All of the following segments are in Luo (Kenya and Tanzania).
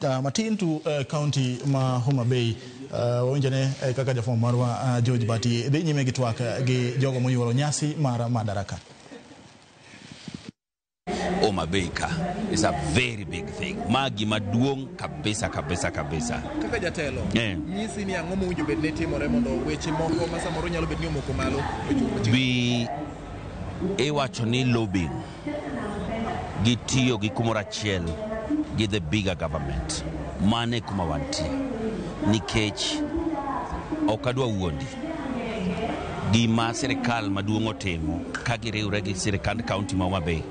Matin to county ma Homa Bay wawinjane kaka jafwambo marwa George Bati dhi nyime gi twak gi jogo moyuoro nyasi mar Madaraka. Homa Bay ka is a very big thing. Ma gima duong' kabisa kabisa kabisa. Kaka jatelo, nyisi ni ang'o mowinjo bed ni timore mondo weche moko ma samoro nyalo bet ni omoko malo ochop machiegni? Bi iwacho ni lobbying gi tiyo gi kumoro achiel gi the bigger government. Mano e kuma wantie. Nikech ok adwa wuondi. Gima sirikal maduong' otimo ka giriwre gi sirikand county ma Homa Bay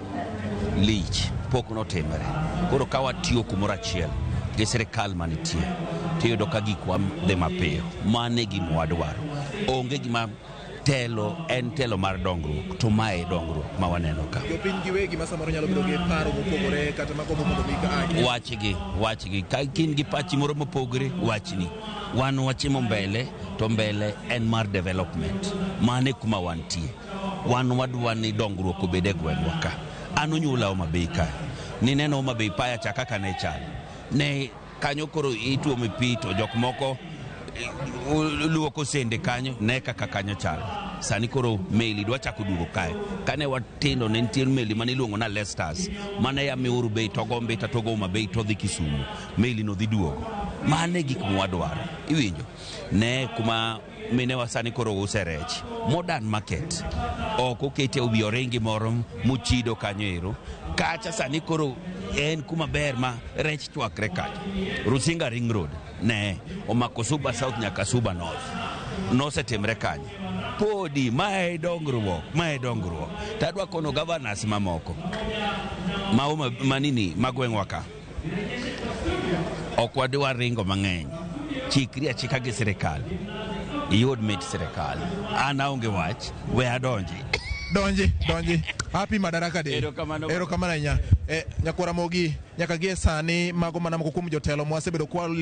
lich pok notimore. Koro ka watiyo kumoro achiel gi sirikal manitie tiyudo ka gikwa dhi mapiyo. Mano e gima wadwaro. Onge gima telo en telo mar dongruok to mae e dongruok ma waneno ka. Jopiny giwegi ma samoro nyalo bedo gi paro mopogore kata magombo mondo mi ka Wachgi, wachgi. Ka in gi pachi moro mopogore, wachni. Wan wachimo mbele to mbele en mar development. Mano e kuma wantie. Wan wadwa ni dongruok obed e gweng'wa ka. An onyuola Homa Bay ka. Nineno Homa Bay paya cha kaka ne chal. Ne kanyo koro ituome pi to jok moko luoko sende kanyo ne kaka kanyo chal. Sani koro meli dwa chako duogo kae. Kane watindo ne nitie meli mane iluongo na Lesters. Mane ya Miuru Bay to go Mbita to go Homa Bay to dhi Kisumu. Meli no dhi duogo. Mano e gik mwadwaro. Iwinjo? Ne kuma minewa sani koro use rech. Modern market. Ok okete wi oringi moro mochido kanyo ero. Kacha sani koro en kuma ber ma rech chwakre kacha. Rusinga Ring Road ne omako Suba South nyaka Suba North. Nosetimre kanye? Podi mae dongruok, mae dongruok. Tadwa kono governors mamoko ma Homa manini ma gweng'wa ka. Ok wadwa ringo mang'eny. Chikri achika gi sirikal. Iyud mit sirikal. An aonge wach, we adonji. Donji, donji. Happy Madaraka Day. Erokamano. Erokamano ahinya. Nyakwara Mogi, nyaka gie sani mago mana moko kuom jotelo mwasebedo kwa